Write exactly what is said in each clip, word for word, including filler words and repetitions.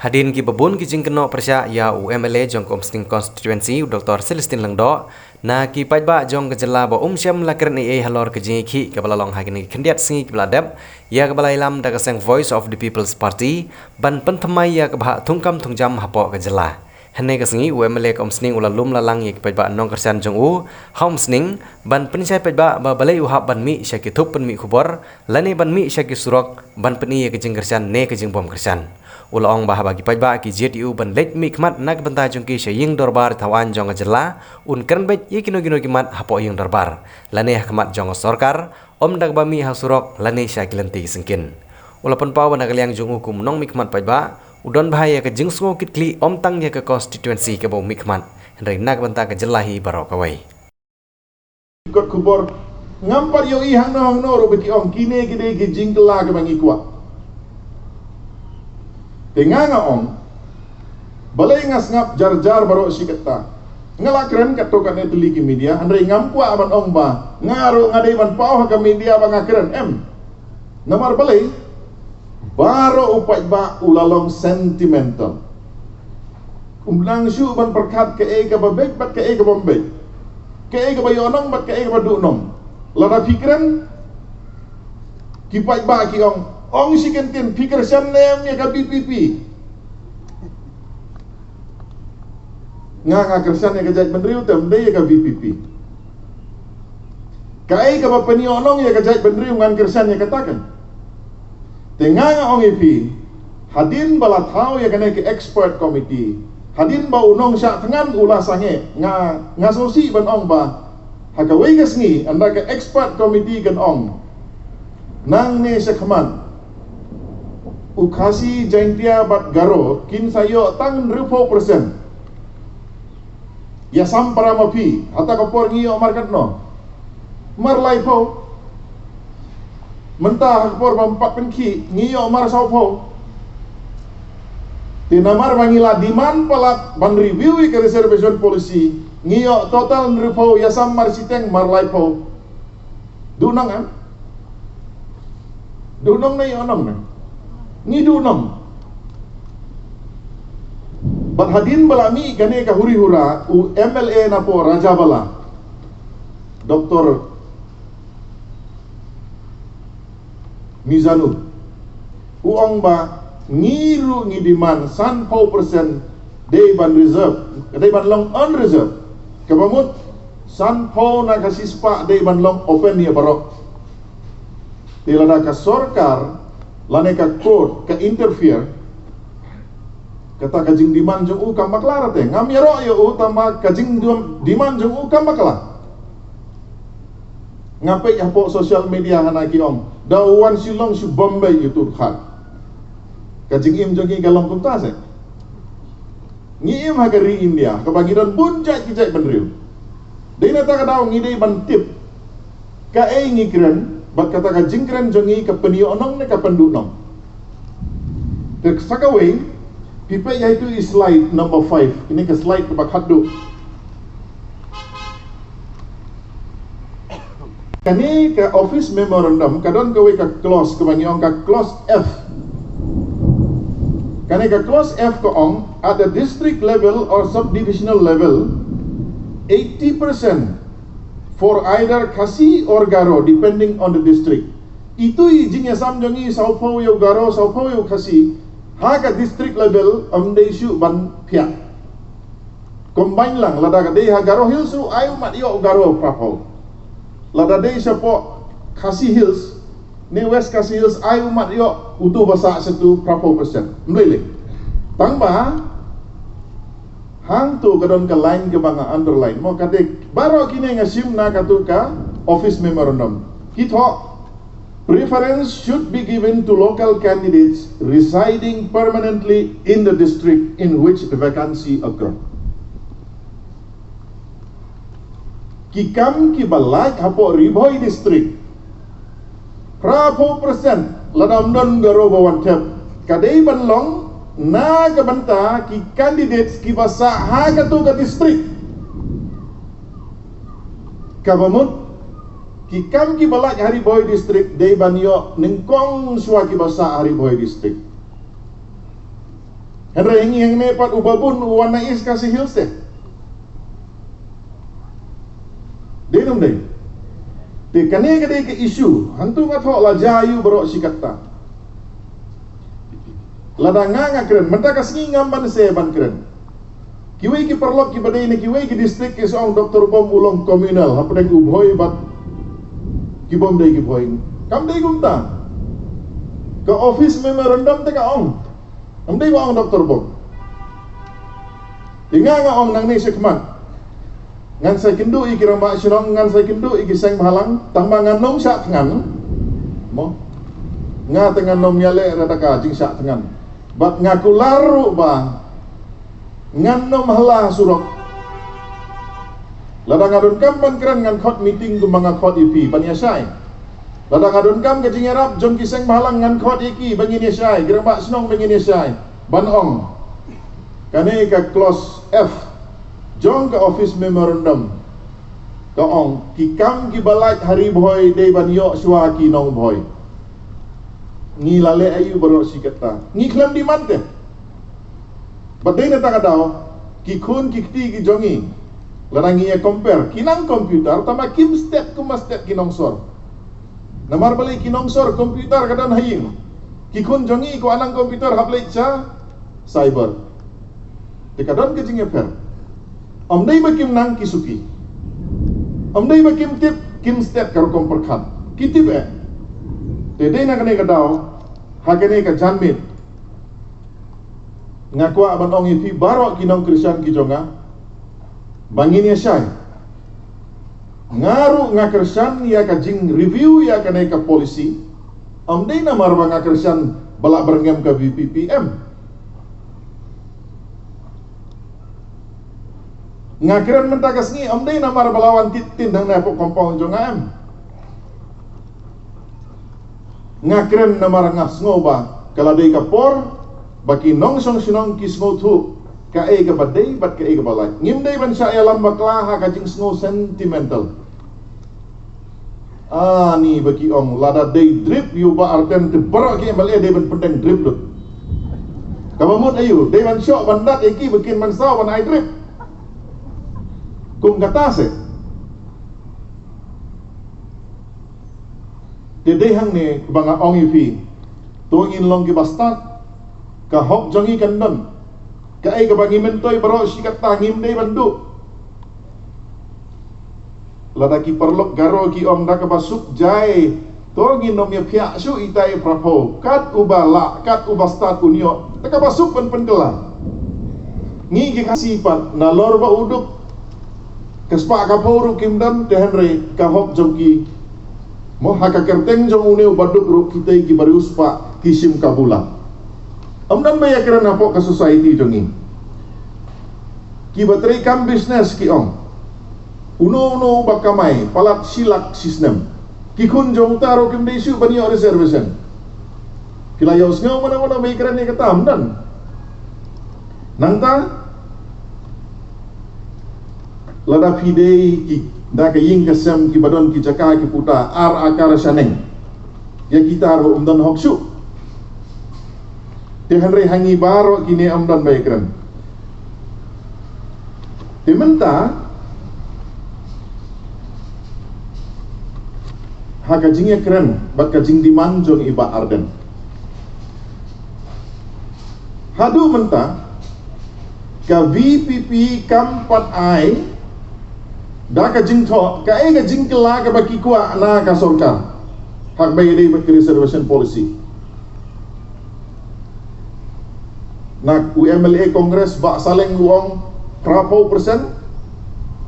Hadien ki babun ki jingkynnoh pyrshah ïa u M L A jong ka Umsning Constituency, u Doctor Celestine Lyngdoh, na ki paidbah jong ka jylla ba um shym la kren ei ei halor ka jingïakhih kaba la long ha kine ki khyndiat sngi kiba la dep, ïa kaba la ïalam da ka seng Voice of the People's Party, ban pynthymmai ïa ka bhah thungkam thungjam hapoh ka jylla. Hynne ka sngi u M L A ka Umsning u la lum la lang ïa ki paidbah nongkyrshan jong u ha Umsning, ban pynshai paidbah ba balei u hap ban mih sha ki thup pynmih khubor, lane ban mih sha ki surok, ban pyni ïa ka jingkyrshan ne ka jingbym kyrshan. U la ong ba haba ki paidbah ki jied ïa u ban leit mihkhmat na ka bynta jong ki sha ïing dorbar thawaiñ jong ka jylla, un kren beit ïa kino kino ki mat hapoh ïing dorbar, lane ha khmat jong ka sorkar, ym da kaba mih ha surok lane sha ki lynti ki syngkien. U la pynpaw ba na ka liang jong u kum u nongmihkhmat paidbah, u don bha ïa ka jingsngew kit khlieh ym tang ïa ka constituency kaba u mihkhmat, hynrei na ka bynta ka jylla hi baroh kawei. Kot khubor, ngam pat ïohi hangno hangno ruh ba ki ong kine ki dei ki jingkylla kiba ngi kwah. Te nga nga ong, balei nga sngap jar jar baroh shi katta. Nga la kren katto katne tylli ki media, hynrei ngam kwah ban ong ba nga ruh nga dei ban paw ha ka media ba nga kren, em. Namar balei? Baroh u paidbah u la long sentimental. Um nang shuh ban pyrkhat kaei kaba beit bad kaei kaba ym beit, kaei kaba ïohnong bad kaei kaba duhnong. Lada phi kren, ki paidbah ki ong, ong shi kyntien, phi kyrshan ne em ïa ka V P P? Nga nga kyrshan ïa ka jaitbynriew, te ym dei ïa ka V P P. Kaei kaba pynïohnong ïa ka jaitbynriew ngan kyrshan ïa kata kan. Te nga nga ong ïa phi, hadien ba la thaw ïa kane ka expert committee, hadien ba u nongshah thngan u la sangeh, nga nga sngewsih ban ong ba ha kawei ka sngi ynda ka expert committee kan ong, nangne shakhmat u Khasi, Jaintia bad Garo kin sa ïoh tang hynriewphew percent. Ïasam para ma phi, hata ka por ngi ïoh mar katno? Mar laiphew. Mynta ha ka por ba ym pat pynkhih ngi ïoh mar sawphew. Te namar ba ngi la demand palat ban review ïa ka reservation policy, ngi ïoh total hynriewphew, ïasam mar shiteng, mar laiphew. Duhnong em? Duhnong ne ïohnong ne? Ngi duhnong. Bad hadien ba la mih kane ka huri hura, u M L A napoh Rajabala, Doctor Mizanur, u ong ba ngi ruh ngi demand sanphew percent dei ban reserve, dei ban long unreserved. Kaba mut sanphew na ka shispah dei ban long open ïa baroh. Te lada ka sorkar lane ka court ka interfere, kata ka jingdemand jong u kam bakla rate. Ngam ïaroh ïa u, tangba ka jingdemand jong u kam bakla. Nga peit hapoh social media hana ki ong, da u wan Shillong shu Bombay ïa u tu dkhar. Ka jingim jong ngi ka long kumta se. Ngi im ha ka ri India kaba ngi don bun jait ki jaitbynriew. Dei na kata ka daw ngi dei ban tip kaei ngi kren bad kata ka jingkren jong ngi ka pynïohnong ne ka pynduhnong. Te sa kawei, phi peit ïa itu i slide number five, kane ka slide kaba khatduh. Kane ka office memorandum ka don kawei ka clause kaba ngi ong ka clause F. Kane ka clause F ka ong, at the district level or subdivisional level, eighty percent for either Khasi or Garo depending on the district. Itu i jingïasam jong ngi, sawphew ïa u Garo, sawphew ïa u Khasi, ha ka district level ym dei shuh ban phiah. Combine lang, lada ka dei ha Garo Hills ruh ai u mat ïoh u Garo phraphew. Lada dei shapoh Khasi Hills ne West Khasi Hills ai u mat ïoh utu ba sah shatu phraphew percent. Ym lei lei. Tangba hangtu ka don ka line kaba nga underline mo, ka dei baroh kine nga shim na katu ka office memorandum. Ki thoh, preference should be given to local candidates residing permanently in the district in which the vacancy occur. Ki kam kiba lait hapoh Ri Bhoi District, phraphew percent lada ym don Garo ba wan thep, ka dei ban long na ka bynta ki candidates kiba sah ha katu ka district. Kaba mut, ki kam kiba lait ha Ri Bhoi District dei ban ïoh nyngkong shuwa kiba sah ha Ri Bhoi District. Hynrei ngi hangne pat uba bun u wan na East Khasi Hills te. Dei ne ym dei? Te kane ka dei ka issue, hangtu nga thoh la jia ïa u baroh shi katta. Lada nga nga kren, mynta ka sngi ngam banse ban kren. Kiwei ki paralok kiba dei na kiwei ki district ki sa ong Doctor Bom u long communal hapdeng u Bhoi bad ki bym dei ki Bhoi. Kam dei kumta. Ka office memorandum te ka ong. Ym dei ba ong Doctor Bom. Te nga nga ong nangne shakhmat. Ngan sa ïakynduh ïa ki rangbah shnong, ngan sa ïakynduh ïa ki seng bhalang, tangba ngan ym shah thngan. Mo. Nga te ngan ym ïaleh da ka jingshah thngan. Bad nga kular ruh ba ngan ym hla surok. Lada nga donkam ban kren ngan khot meeting kumba nga khot ïa phi ban ïa shai. Lada nga donkam ka jingïarap jong ki seng bhalang ngan khot ïa ki ban ngin ïa shai, ki rangbah shnong ban ngin ïa shai. Ban ong. Kane ka clause F jong ka office memorandum ka ong ki kam kiba lait ha Ri Bhoi dei ban ïoh shuwa ki nong Bhoi. Ngi la leh aïu baroh shi katta? Ngi khlem demand te. Bad dei na kata ka daw ki khun ki kti ki jong ngi, lada ngi ïa compare, ki nang computer tangba kim stet kumba stet ki nongsor. Namar balei? Ki nongsor computer ka don ha ïing. Ki khun jong ngi kwah nang computer hap leit sha cyber. Te ka don ka jingïapher. Ym dei ba kim nang ki suki. Ym dei ba kim tip, kim stet ka rukom pyrkhat. Ki tip eh. Te dei na kane ka daw, ha kane ka janmiet, nga kwah ban ong ïa phi baroh ki nong Khristan ki jong nga ba ngin ïa shai. Nga ruh nga kyrshan ïa ka jing review ïa kane ka policy. Ym dei namar ba nga kyrshan ba la byrngem ka VPP, em. Nga kren mynta ka sngi ym dei namar ba la wan tied tien hangne hapoh compound jong nga, em. Nga kren namar nga sngew ba ka la dei ka por ba ki nongshong shnong ki sngewthuh kaei kaba dei bad kaei kaba lait. Ngim dei ban shah ïalam bakla ha ka jingsngew sentimental. Ani ba ki ong lada dei drip ïa u Bah Ardent te baroh ki MLA dei ban pyndeng drip lut. Kaba mut aïu, dei ban shoh ban dat ïa ki ba kin mynsaw ban ai drip. Kum kata se. Te dei hangne ba nga ong ïa phi, to ngin long kiba stad. Ka hok jong ngi kan don. Kaei kaba ngi myntoi baroh shi katta ngim dei ban duh. Lada ki paralok Garo ki ong da kaba suk jai, to ngin ym ïa phiah shuh itai i phraphew, kat uba lah kat uba stad un ïoh da kaba suk ban pynkylla. Ngi ki Khasi pat nalor ba u duk ka spah ka phew ruh kim don, te hynrei ka hok jong ki, mo, ha ka kyrteng jong une uba duk ruh kitei kiba riewspah ki shim ka bula. Ym don ba ïakren hapoh ka society jong ngi. Kiba trei kam business ki ong, uno uno uba kamai palat shi lak shi snem. Ki khun jong uta ruh kim dei shuh ban ïoh reservation. Ki la ïohsngew mano mano ba ïakren ïa kata? Ym don. Nangta lada phi dei ki da ka ïing ka sem kiba don ki jaka ki puta ar akar shaneng, ïa kita ruh ym don hok shuh. Te hynrei ha ngi baroh kine ym don ba ïakren. Te mynta ha ka jingïakren bad ka jingdemand jong i Bah Ardent, haduh mynta ka VPP kam pat ai da ka jingthoh kaei ka jingkylla kaba ki kwah na ka sorkar. Hak ba ïadei bad ka reservation policy. Na u MLA Congress Bah Saleng u ong phraphew percent.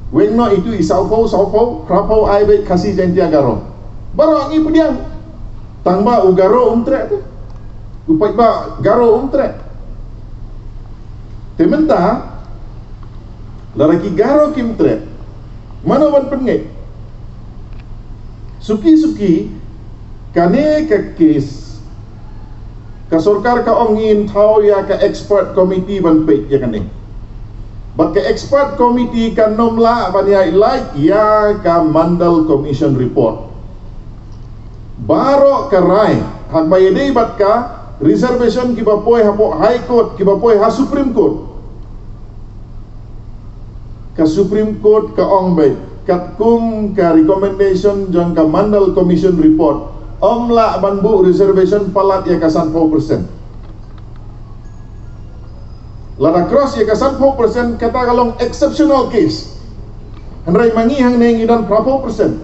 Weng noh itu i sawphew, sawphew, phraphew ai beit Khasi Jaiñtia Garo. Baroh ngi pdiang. Tangba u Garo um treh te. U paidbah Garo um treh. Te mynta lada ki Garo kim treh, mano ban pynngeit? Suki suki kane ka case ka sorkar ka ong ngin thaw ïa ka expert committee ban peit ïa kane. Bad ka expert committee kan ym lah ban ïaid lait ïa ka Mandal Commission report. Baroh ka rai hak ba ïadei bad ka Reservation kiba poi hapoh High Court, kiba poi ha Supreme Court. Ka Supreme Court ka ong beit, katkum ka recommendation jong ka Mandal Commission report, ym lah ban buh reservation palat ïa ka sanphew percent. Lada cross ïa ka sanphew percent, kata ka long exceptional case. Hynrei ma ngi hangne ngi don phraphew percent.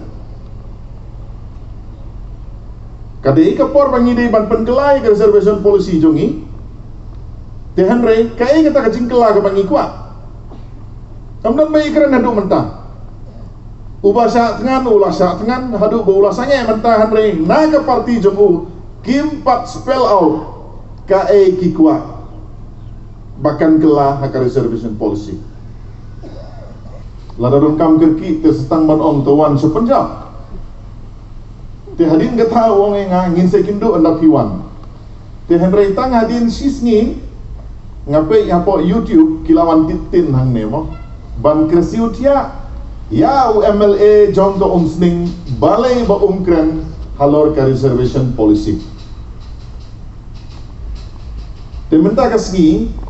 Ka dei ka por ba ngi dei ban pynkylla ïa ka reservation policy jong ngi. Te hynrei kaei kata ka jingkylla kaba ngi kwah? Kam don ba ïakren haduh mynta. Uba shah thngan u la shah thngan haduh ba u la sangeh mynta, hynrei na ka party jong u kim pat spell out kaei ki kwah ba kan kylla ha ka reservation policy. Lada donkam kyrkieh te sa tang ban ong to wan sha Punjab. Te hadien kata u ong ïa nga, ngin sa ïakynduh ynda phi wan. Te hynrei tang hadien shisngi nga peit hapoh YouTube ki la wan tip tin hangne mo, ban kyrsiew thiah ïa u MLA jong ka Umsning balei ba um kren halor ka reservation policy. Te mynta ka sngi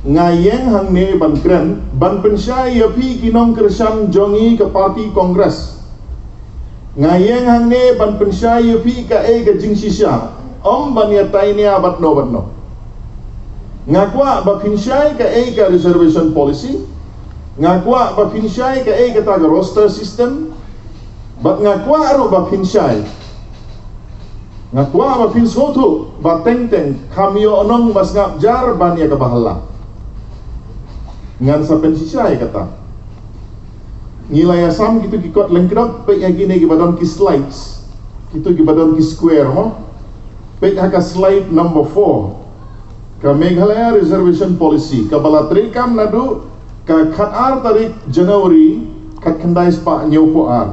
nga ïeng hangne ban kren, ban pynshai ïa phi ki nongkyrshan jong ngi ka party Congress. Nga ïeng hangne ban pynshai ïa phi kaei ka jingshisha, ym ban ïa tainia bad no bad no. Nga kwah ba phin shai kaei ka reservation policy. Nga kwah ba phin shai kaei kata ka roster system. Bad nga kwah ruh ba phin shai, nga kwah ba phin sngewthuh ba teng teng kham ïoh nong ba sngap jar ban ïa kaba ha la. Ngan sa pynshai kata. Ngi la ïasam kito ki kot lyngkdap, peit ha kine kiba don ki slides, kito kiba don ki square mo. Peit ha ka slide number four. Ka Meghalaya Reservation Policy kaba la treikam naduh ka khatar tarik January khatkhyndai spah hynñiewphew ar.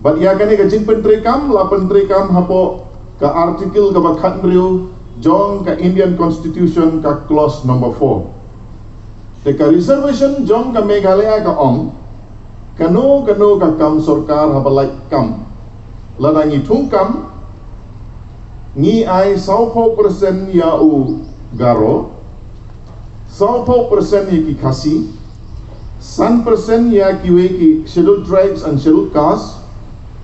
Bad ïa kane ka jingpyntreikam la pyntreikam hapoh ka article kaba khathynriew jong ka Indian Constitution, ka clause number four. Te ka reservation jong ka Meghalaya ka ong, kano kano ka kam sorkar haba lait kam, lada ngi thung kam, ngi ai sawphew percent ïa u Garo, sawphew percent ïa ki Khasi, san percent ïa kiwei ki Scheduled Tribes and Scheduled Caste,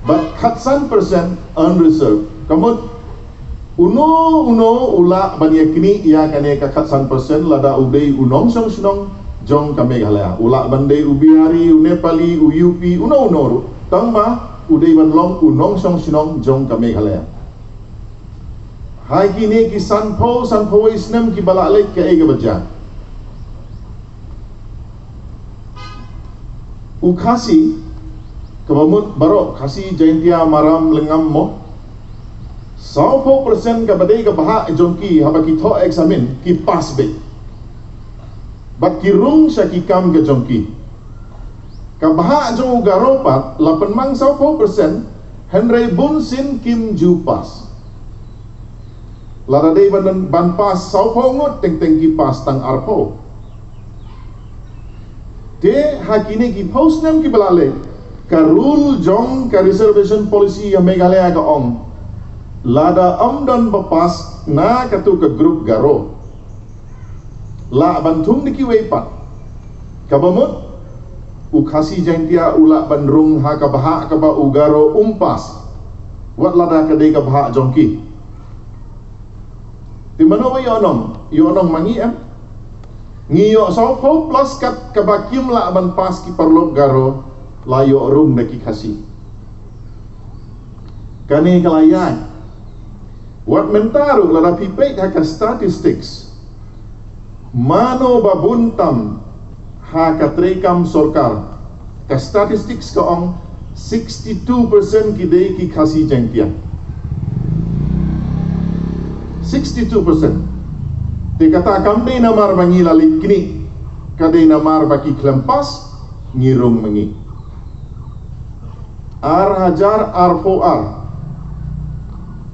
bad khatsan percent unreserved. Ka mut uno uno u lah ban ïa knieh ïa kane ka khatsan percent, lada u dei u nongshong shnong jong ka Meghalaya. U lah ban dei u Bihari, u Nepali, u UP, uno uno ruh, tang ba u dei ban long u nongshong shnong jong ka Meghalaya. Ha kine ki sanphew, sanphew wei snem kiba la leit, kaei kaba jia? U Khasi, kaba mut baroh Khasi, Jaintia, Maram, Lyngngam mo, sawphew percent kaba dei ka bhah jong ki haba ki thoh eksamin ki pass beit. Bad ki rung sha ki kam ka jong ki. Ka bhah jong u Garo pat la pynmang sawphew percent, hynrei bunsien kim ju pass. Lada dei ban, ban pass sawphew ngut, teng teng ki pass tang arphew. Te ha kine ki phew snem kiba la leit, ka rule jong ka reservation policy ha Meghalaya ka ong, lada ym don ba pass na katu ka group Garo, lah ban thung da kiwei pat. Kaba mut u Khasi Jaintia u lah ban rung ha ka bhah kaba u Garo um pass, wat lada ka dei ka bhah jong ki. Te mano ba ïoh nong? Ïoh nong ma ngi em? Ngi ïoh sawphew plus kat kaba kim lah ban pass ki paralok Garo, la ïoh rung da ki Khasi. Kane ka la ïaid. Wat mynta ruh lada phi peit ha ka statistics, mano ba bun tam ha ka treikam sorkar, ka statistics ka ong sixty-two percent ki dei ki Khasi Jaintia. Sixty-two percent. Te kata kam dei namar ba ngi la leit knieh, ka dei namar ba ki khlem pass, ngi rung ma ngi. Ar hajar arphew ar,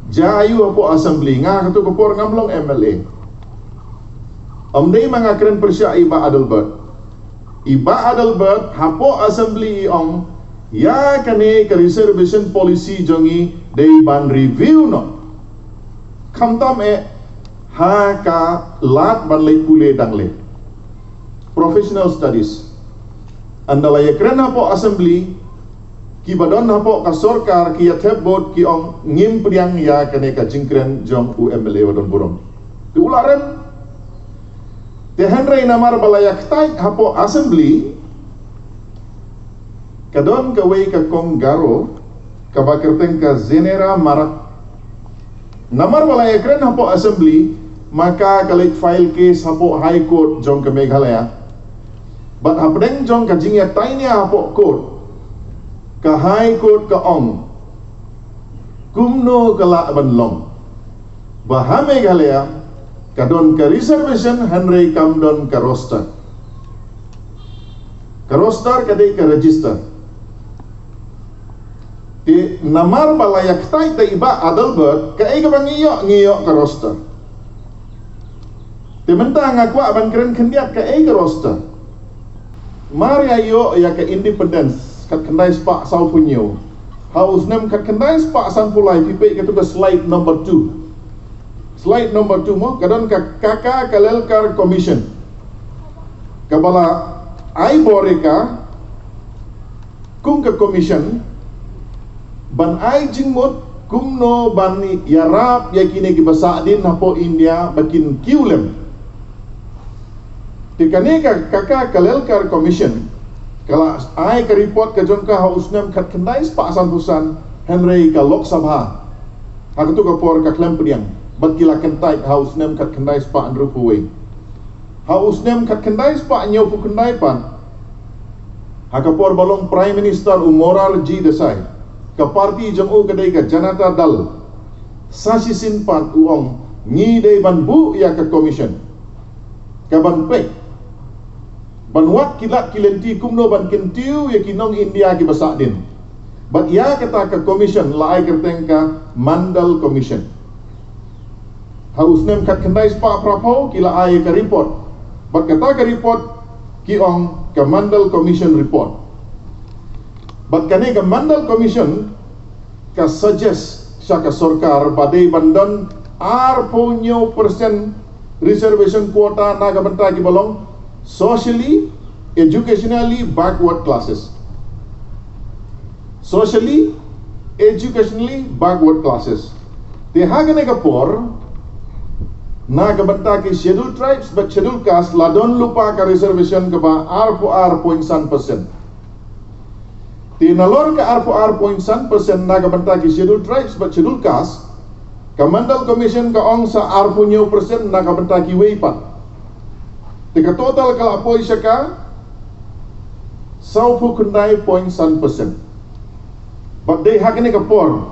jia aïu hapoh Assembly? Nga katu ka por ngam long MLA. Ym dei ma nga kren pyrshah i Bah Adelbert. I Bah Adelbert hapoh Assembly i ong, ïa kane ka reservation policy jong ngi dei ban review noh. Khamtam eh ha ka lad ban leit pule dang leh professional studies. Ynda la ïakren hapoh assembly, kiba don hapoh ka sorkar ki ïa thep vote ki ong ngim pdiang ïa kane ka jingkren jong u M L A ba don burom. Te u la rem. Te hynrei namar ba la ïa ktait hapoh assembly, ka don kawei ka kong Garo kaba kyrteng ka Zenera Marak. Namar ba la ïakren hapoh assembly, ma ka ka leit file case hapoh High Court jong ka Meghalaya. Bad hapdeng jong ka jingïatainia hapoh court, ka High Court ka ong kumno ka lah ban long ba ha Meghalaya ka don ka reservation hynrei kam don ka roster. Ka roster ka dei ka register. Te namar ba la ïa ktait da i Bah Adelbert, kaei kaba ngi ïoh, ngi ïoh ka roster. Te mynta nga kwah ban kren khyndiat kaei ka roster. Mar ïa ïoh ïa ka independence khatkhyndai spah sawphew hynñiew, ha u snem khatkhyndai spah sanphew lai, phi peit katu ka slide number two. Slide number two mo, ka don ka Kaka Kalelkar Commission kaba la ai bor ïa ka kum ka commission ban ai jingmut kumno ban ïarap ïa kine kiba sahdien hapoh India ba kin kiew lem. Te kane ka Kaka Kalelkar Commission ka la ai ka report ka jong ka ha u snem khatkhyndai spah sanphew san, hynrei ka Lok Sabha ha katu ka por ka khlem pdiang, bad ki la kyntait ha u snem khatkhyndai spah hynriewphew wei. Ha u snem khatkhyndai spah hynñiewphew khyndai pat, ha ka por ba long Prime Minister u Morarji Desai, ka party jong u ka dei ka Janata Dal, sa shisien pat u ong ngi dei ban buh ïa ka commission ka ban peit, ban wad ki lad ki lynti kumno ban kyntiew ïa ki nong India kiba sahdien. Bad ïa kata ka commission la ai kyrteng ka Mandal Commission. Ha u snem khatkhyndai spah phraphew ki la ai ka report. Bad kata ka report ki ong ka Mandal Commission report. Bad kane ka Mandal Commission ka suggest sha ka sorkar ba dei ban don arphew hynñiew percent reservation quota na ka bynta kiba long socially, educationally backward classes. Socially, educationally backward classes. Te ha kane ka por, na ka bynta ki scheduled tribes bad scheduled caste la don lypa ka reservation kaba arphew ar point san percent. Te nalor ka arphew ar point san percent na ka bynta ki scheduled tribes bad scheduled caste, ka Mandal Commission ka ong sa arphew hynñiew percent na ka bynta kiwei pat. Te ka total ka la poi sha ka sawphew khyndai point san percent. Bad dei ha kane ka por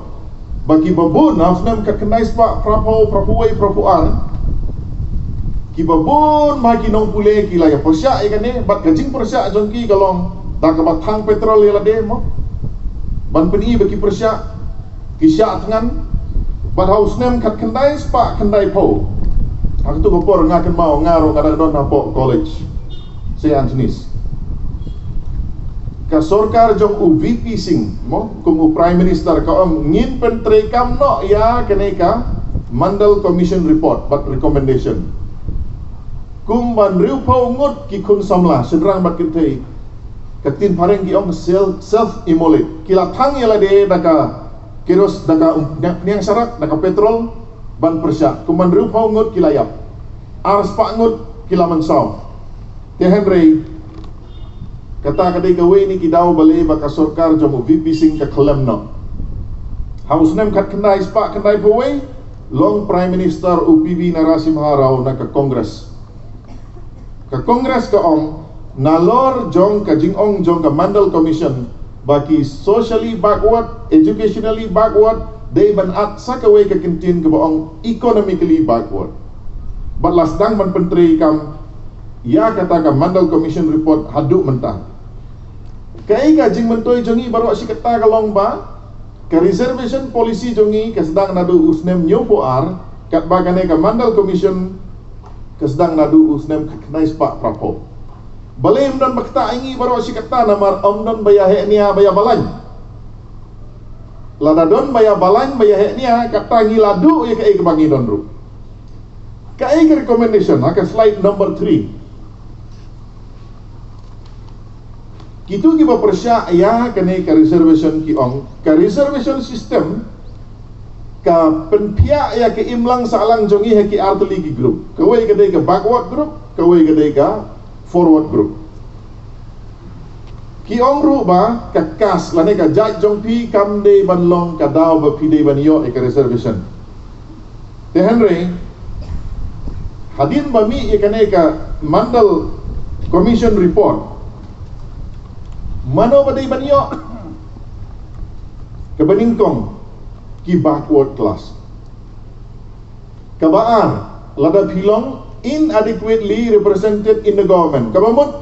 ba kiba bun ha u snem khatkhyndai spah phraphew, phraphew wei, phraphew ar, kiba bun ma ki nongpule ki la ïa pyrshah ïa kane, bad ka jingpyrshah jong ki ka long da kaba thang petrol ïa lade mo, ban pyni ba ki pyrshah, ki shah thngan. Bad ha u snem khatkhyndai spah khyndaiphew, ha katu ka por nga kynmaw nga ruh nga dang don hapoh college Saint Anthony's, ka sorkar jong u V P Singh mo, kum u Prime Minister, ka ong ngin pyntreikam noh ïa kane ka Mandal Commission report bad recommendation. Kumba hynriewphew ngut ki khun samla, shynrang bad kynthei, ka ktien phareng ki ong self, self-immolate, ki la thang ïa lade da ka keros, da ka, um, phniang sharak, da ka petrol, ban pyrshah. Kumba hynriewphew ngut ki la ïap, arspah ngut ki la mynsaw. Te hynrei kata ka dei kawei na ki daw balei ba ka sorkar jong u V P Singh ka khlem noh. Ha u snem khatkhyndai spah khyndaiphew wei, long Prime Minister u P V Narasimha Rao na ka Congress. Ka Congress ka ong, nalor jong ka jingong jong ka Mandal Commission ba ki socially backward, educationally backward, dei ban add sa kawei ka kyntien kaba ong economically backward. Bad la sdang ban pyntreikam ïa kata ka Mandal Commission report haduh mynta. Kaei ka jingmyntoi jong ngi baroh shi katta ka long ba ka reservation policy jong ngi ka sdang naduh u snem hynñiewphew ar, katba kane ka Mandal Commission ka sdang naduh u snem khatkhyndai spah phraphew. Balei ym don ba ktah ïa ngi baroh shi katta? Namar ym don ba ïa heh nia ba ïa balang. Lada don ba ïa balang ba ïa heh nia, kata ngi la duh ïa kaei kaba ngi don ruh. Kaei ka recommendation ha ka slide number three. Kitu kiba pyrshah ïa kane ka reservation ki ong, ka reservation system ka pynphiah ïa ka imlang sahlang jong ngi ha ki artylli ki group. Kawei ka dei ka backward group, kawei ka dei ka forward group. Ki ong ruh ba ka caste lane ka jait jong phi kam dei ban long ka daw ba phi dei ban ïoh ïa ka reservation. Te hynrei hadien ba mih ïa kane ka Mandal Commission report, mano ba dei ban ïoh? Kaba nyngkong, ki backward class. Kaba ar, lada phi long inadequately represented in the government. Kaba mut,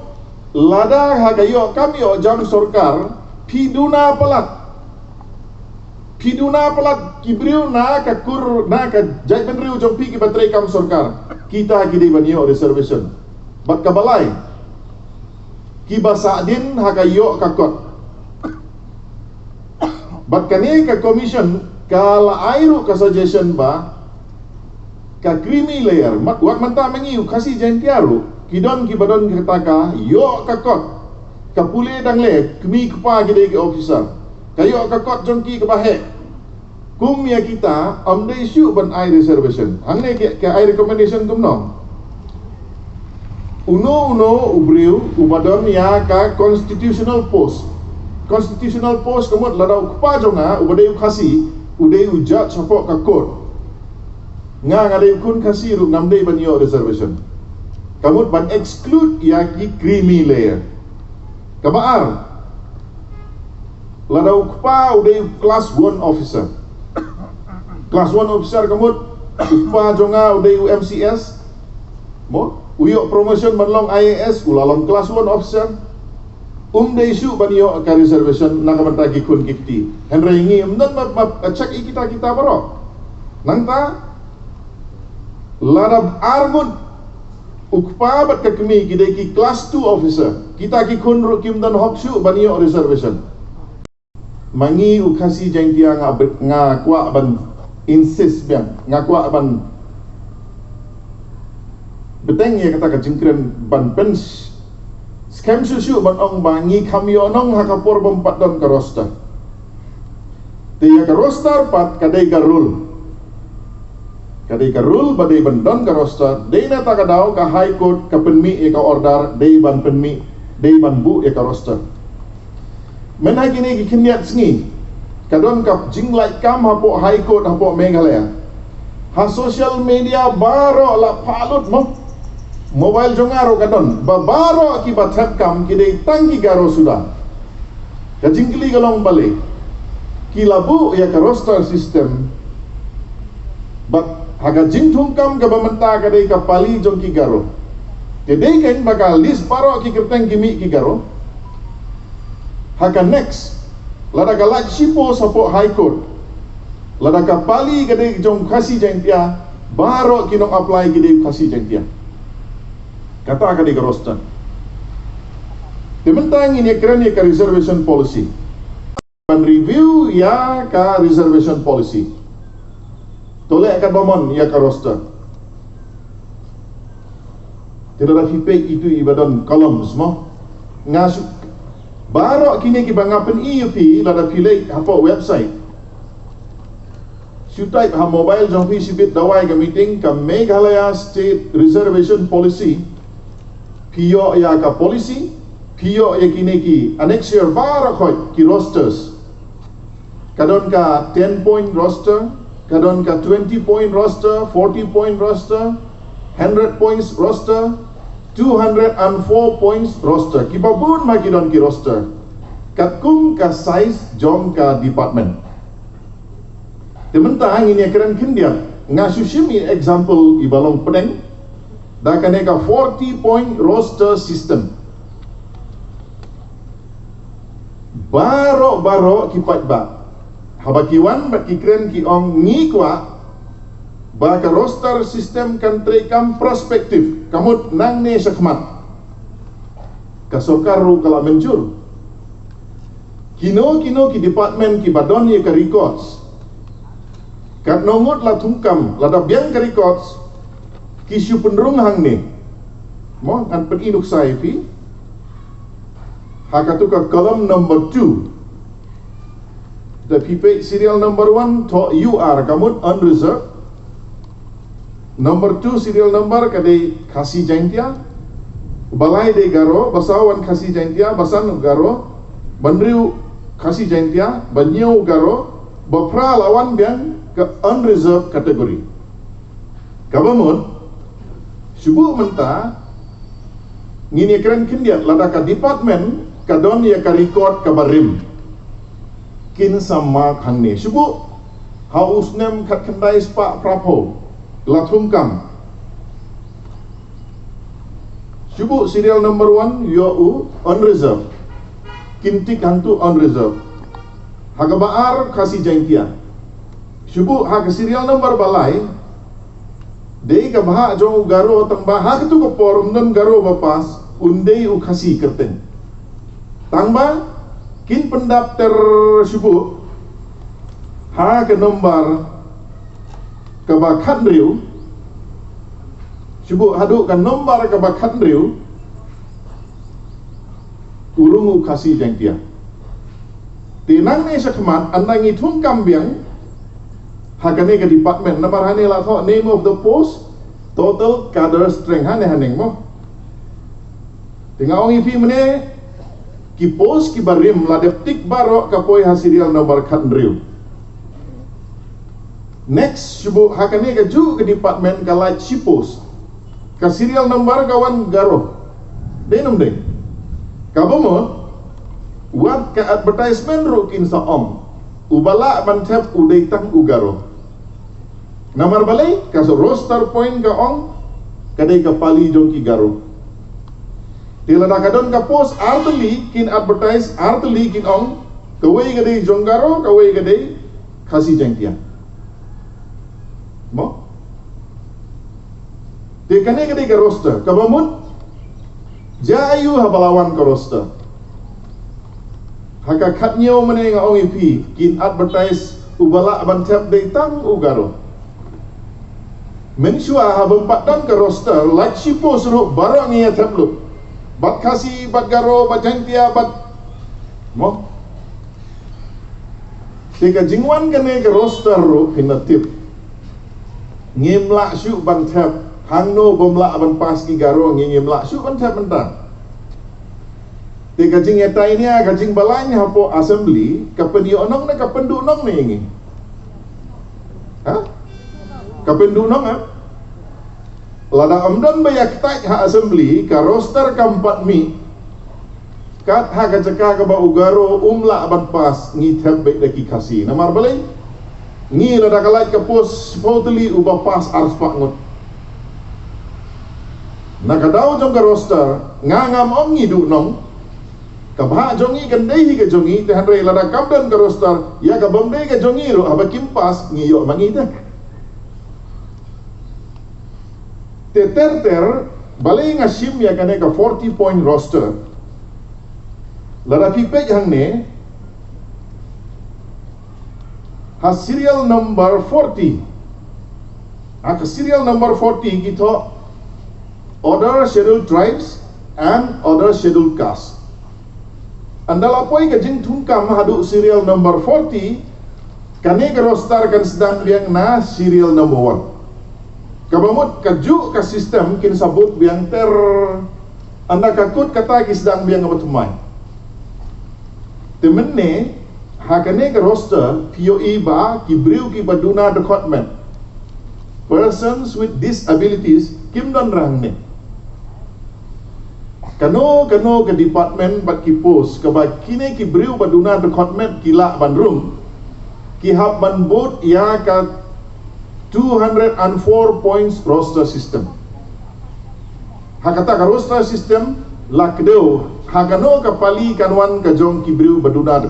lada ha ka ïoh kam ïoh jam sorkar, phi duna palat. Phi duna palat ki briew na ka kur, na ka jaitbynriew jong phi kiba trei kam sorkar. Kita ki dei ban ïoh reservation. Bad kaba lai, kiba sahdien ha ka ïoh ka kot. Bad kane ka commission ka la ai ruh ka suggestion ba ka creamy layer, mat wat mynta ma ngi u Khasi Jaiñtia ruh, ki don kiba don kata ka ïoh ka kot. Ka pule dang le, kmie kpa ki dei ki officer. Ka ïoh ka kot jong ki kaba heh. Kum ïa kita, ym dei shuh ban ai reservation. Hangne ki, ki ai recommendation kumno? Uno uno u briew uba don ïa ka constitutional post. Constitutional post ka mut lada u kpa jong nga uba dei u Khasi, u dei u judge hapoh ka court. Nga, nga dei u khun Khasi ruh ngam dei ban ïoh reservation. Ka mut ban exclude ïa ki creamy layer. Kaba ar, lada u kpa u dei u class one officer. Class one officer ka mut u kpa jong nga u dei u M C S. Mo, u ïoh promotion ban long I A S, u la long class one officer. Um dei shuh ban ïoh ka reservation na ka bynta ki khun ki kti. Hynrei ngi ym don map map check ïa kita kita baroh. Nangta lada ar ngut u kpa bad ka kmie ki dei ki class two officer, kita ki khun ruh kim don hok shuh ban ïoh reservation. Ma ngi u Khasi Jaiñtia nga, nga kwah ban insist biang, nga kwah ban bteng ïa kata ka jingkren ban pyn skhem shuh shuh ban ong ba ngi kham ïoh nong ha ka por bym pat don ka roster. Te ïa ka roster pat ka dei ka rule. Ka dei ka rule ba dei ban don ka roster, dei na kata ka daw ka High Court ka pynmih ïa ka order, dei ban pynmih, dei ban buh ïa ka roster. Mynta kine ki khyndiat sngi ka don ka jinglait kam hapoh High Court hapoh Meghalaya. Ha social media baroh la phah lut mo. Mobile jong nga ruh ka don. Ba baroh kiba thep kam ki dei tang ki Garo suda. Ka jingkylli ka long balei ki la buh ïa ka roster system. Bad ha ka jingthung kam kaba mynta ka dei ka pali jong ki Garo. Te dei kein ba ka list baroh ki kyrteng ki mih ki Garo. Ha ka next, lada ka lait shiphew hapoh High Court, lada ka pali ka dei jong Khasi Jaiñtia, baroh ki nong apply ki dei Khasi Jaiñtia. Kata ka dei ka roster. Te mynta ngin ïa kren ïa ka reservation policy. Ban review ïa ka reservation policy. To leh katba mon ïa ka roster. Te lada phi peit itu iba don columns mo. Nga shu, baroh kine kiba nga pyni ïa phi lada phi leit hapoh website. Shu type ha mobile jong phi shibit, dawai ka meeting ka Meghalaya State Reservation Policy. Phi ïoh ïa ka policy, phi ïoh ïa kine ki annexure baroh khoit ki rosters. Ka don ka ten point roster, ka don ka twenty point roster, forty point roster, hundred points roster, two hundred and four points roster. Kiba bun ma ki don ki roster. Katkum ka size jong ka department. Te mynta ngin ïa kren khyndiat, nga shu shim ïa example iba long pdeng da kane ka forty point roster system. Baroh baroh ki paidbah haba ki wan bad ki kren ki ong ngi kwah ba ka roster system kan trei kam prospective, ka mut nangne shakhmat. Ka sorkar ruh ka la mynjur. Kino kino ki department ki ba don ïa ka records. Katno ngut la thungkam, lada biang ka records, ki shu pynrung hangne. Mo, ngan pyni nuksa ïa phi. Ha katu ka column number two. Da phi peit serial number one, thoh U R, ka mut unreserved. Number two serial number ka dei Khasi Jaintia. Ba lai dei Garo, ba saw wan Khasi Jaintia, ba san Garo, ba hynriew Khasi Jaintia, ba hynñiew Garo, ba phra la wan biang ka unreserved category. Kaba mut, shu buh mynta, ngin ïa kren khyndiat lada ka department ka don ïa ka record kaba rim. Kin sa mark hangne. Shu buh ha u snem khatkhyndai spah phraphew la thungkam. Shu buh serial number one ïoh u unreserved. Kin tick hangtu unreserved. Ha kaba ar Khasi Jaintia. Shu buh ha ka serial number ba lai. Dei ka bhah jong u Garo tang ba ha katu ka por ym don Garo ba pass, un dei u Khasi kyrteng. Tang ba kin pyndap ter shu buh ha ka number kaba khathynriew. Shu buh haduh ka number kaba khathynriew. U rung u Khasi Jaintia. Te nangne shakhmat ynda ngi thungkam biang ha kane ka department, namar hangne la thoh name of the post, total cadre strength, hangne haneng mo. Te nga ong ïa phi mynne, ki post kiba rim la dep tick baroh ka poi ha serial number khathynriew. Next, shu buh ha kane kajuh ka department ka lait shi post. Ka serial number ka wan Garo. Dei ne ym dei? Kaba mut, wat ka advertisement ruh kin sa ong, uba lah ban thep u dei tang u Garo. Namar balei, ka roster point ka ong, ka dei ka pali jong ki Garo. Te lada ka don ka post artylli, kin advertise artylli, kin ong, kawei ka dei jong Garo, kawei ka dei Khasi Jaintia. Mo? Te kane ka dei ka roster, kaba mut, jia aiu haba la wan ka roster. Ha ka khathynñiew mynne nga ong ïa phi, kin advertise uba lah ban thep dei tang u Garo. Mynshuwa ha bym pat don ka roster, lait shi post ruh baroh ngi ïa thep lut. Bad Khasi, bad Garo, bad Jaintia, bad, mo? Te ka jingwan kane ka roster ruh phin da tip. Ngim lah shuh ban thep, hangno bym lah ban pass ki Garo, ngi ngim lah shuh ban thep mynta. Te ka jingïatai nia, ka jingbalaiñ hapoh assembly, ka pynïoh nong ne ka pynduh nong ne ïa ngi? Ha? Ka pynduh nong, ha? Lada ym don ba ïa ktait ha assembly, ka roster kam pat mih. Kat ha ka jaka kaba u Garo um lah ban pass, ngi thep beit da ki Khasi. Namar balei? Ngi lada ka lait ka post shiphew tylli uba pass ar spah ngut. Na ka daw jong ka roster, nga ngam ong ngi duh nong. Ka bhah jong ngi kan dei hi ka jong ngi, te hynrei lada kam don ka roster, ïa ka bym dei ka jong ngi ruh haba kim pass, ngi ïoh ma ngi te. Te ter ter, balei nga shim ïa kane ka forty point roster. Lada phi peit hangne, ha serial number forty. Ha ka serial number forty ki thoh other scheduled tribes and other scheduled caste. Ynda la poi ka jingthungkam haduh serial number forty, kane ka roster kan sdang biang na serial number one. Kaba mut kajuh ka system kin sa bud biang ter. Ynda ka kut kata ki sdang biang kaba thymmai. Te mynne, ha kane ka roster, phi ïohi ba ki briew kiba duna dkhot met, persons with disabilities, kim don rangne. Kano kano ka department bad ki post kaba kine ki briew ba duna dkhot met ki lah ban rung, ki hap ban bud ïa ka two hundred and four points roster system. Ha kata ka roster system la kdew ha kano ka pali kan wan ka jong ki briew ba duna